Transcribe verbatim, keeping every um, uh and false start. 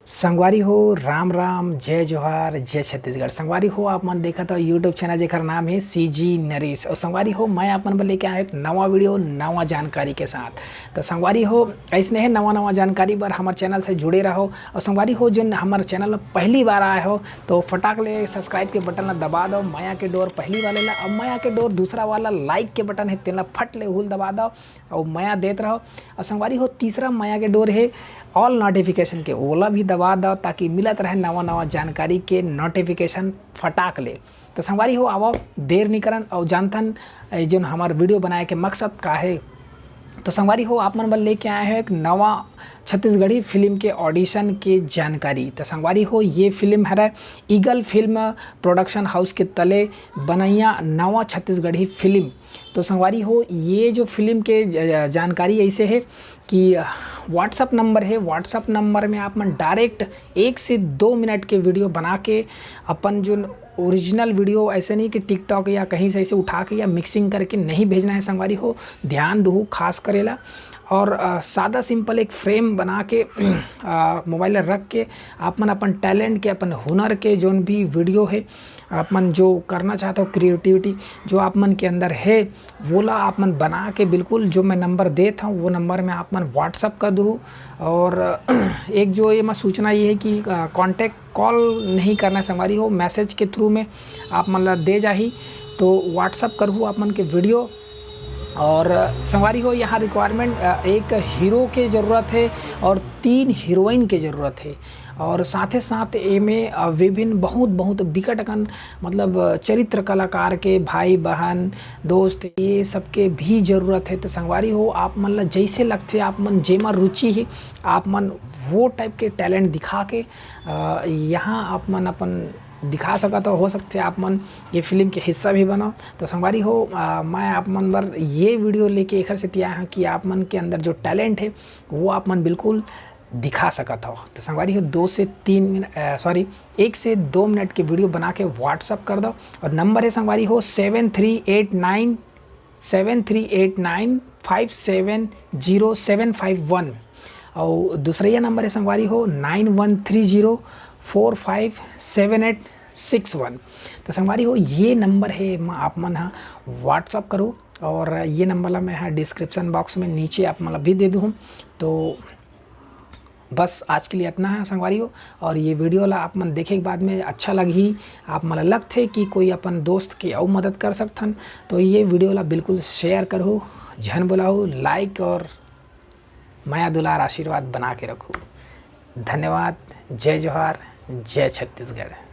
संगवारी हो, राम राम, जय जोहार, जय छत्तीसगढ़। संगवारी हो, आप मन देखत हो YouTube चैनल, जेकर नाम है CG नरेश। और संगवारी हो, मैं आप मन बर लेके आया एक नवा वीडियो, नवा जानकारी के साथ। तो संगवारी हो, ऐसने है नवा नवा जानकारी बर हमर चैनल से जुड़े रहो। और संगवारी हो, जो हमर चैनल में पहली बार आए हो, तो फटाक ले सब्सक्राइब के बटन ला दबा दो, मया के डोर पहली वाले ला। अब मया के डोर दूसरा वाला लाइक के बटन है, तेला फट ले हुल दबा दो। और मया देत रहो। और संगवारी हो, तीसरा मया के डोर है ऑल नोटिफिकेशन के, ओला भी दबा दो, ताकि मिलत रहे नवा नवा जानकारी के नोटिफिकेशन फटाक ले। तो संगवारी हो, आवो, देर नहीं करन और जानथन, ए, जोन हमार वीडियो बनाए के मकसद का है। तो संगवारी हो, आप मन बर लेके आए हैं एक नवा छत्तीसगढ़ी फिल्म के ऑडिशन के जानकारी। तो संगवारी हो, ये फिल्म हरे ईगल फिल्म प्रोडक्शन हाउस के तले बनैया नवा छत्तीसगढ़ी फिल्म। तो संगवारी हो, ये जो फिल्म के ज-, जानकारी ऐसे है कि WhatsApp नंबर है, WhatsApp नंबर में आप मन डायरेक्ट एक से दो मिनट के वीडियो बना के अपन जो ओरिजिनल वीडियो, ऐसे नहीं कि TikTok या कहीं से ऐसे उठा के या मिक्सिंग करके नहीं भेजना है संगवारी हो, ध्यान दहू खास करेला। और अ, सादा सिंपल एक फ्रेम बना के मोबाइल रख के आप मन अपन टैलेंट के, अपन हुनर के जोन भी वीडियो है, आप मन जो करना चाहते हो, क्रिएटिविटी जो आप मन के अंदर है, वोला आप मन बना के बिल्कुल जो मैं नंबर देत हूँ, वो नंबर में आप मन WhatsApp कर दो। और एक जो ये मैं सूचना ये है कि कॉन्टैक्ट कॉल नहीं करना है संगवारी हो, मैसेज के थ्रू में आप मन ला दे जाही। तो WhatsApp करहू आप मन के वीडियो। और संगवारी हो, यहाँ रिक्वायरमेंट एक हीरो के ज़रूरत है और तीन हीरोइन के ज़रूरत है। और साथे साथ एमे अ, विभिन्न बहुत बहुत बिकट अकन, मतलब अ, चरित्र कलाकार के, भाई बहन, दोस्त, ये सबके भी ज़रूरत है। तो संगवारी हो, आप मन ला जैसे लगथे, आप मन जेमा रुचि है, आप मन वो टाइप के टैलेंट दिखा के अ, यहाँ आप मन अपन दिखा सकत हो। हो सकथे आप मन ये फिल्म के हिस्सा भी बनो। तो संगवारी हो, अ, मैं आप मन बर ये वीडियो लेके एखर सेती आया हूँ कि आप मन के अंदर जो टैलेंट है, वो आप मन बिल्कुल दिखा सकत हो। तो संगवारी हो, दो से तीन मिनट, सॉरी, एक से दो मिनट के वीडियो बना के WhatsApp कर दो। और नंबर है संगवारी हो, seven three eight nine, seven three eight nine five seven zero seven five one। और दूसरा ये नंबर है संगवारी हो, nine one three zero four five seven eight six one। तो संगवारी हो, ये नंबर है, एमा आप मन हा WhatsApp करो। और ये नंबर ला मैं हा डिस्क्रिप्शन बॉक्स में नीचे आप मन ला भी दे दूँ। तो बस आज के लिए इतना है संगवारी हो। और ये वीडियो ला आप मन देखे के बाद में अच्छा लगही, आप मन ला लगथे कि कोई अपन दोस्त के अउ मदद कर सकथन, तो ये वीडियो ला बिल्कुल शेयर करहू, झन भुलाहू, लाइक और मया दुलार आशीर्वाद बना के रखू। धन्यवाद। जय जोहार, जय छत्तीसगढ़।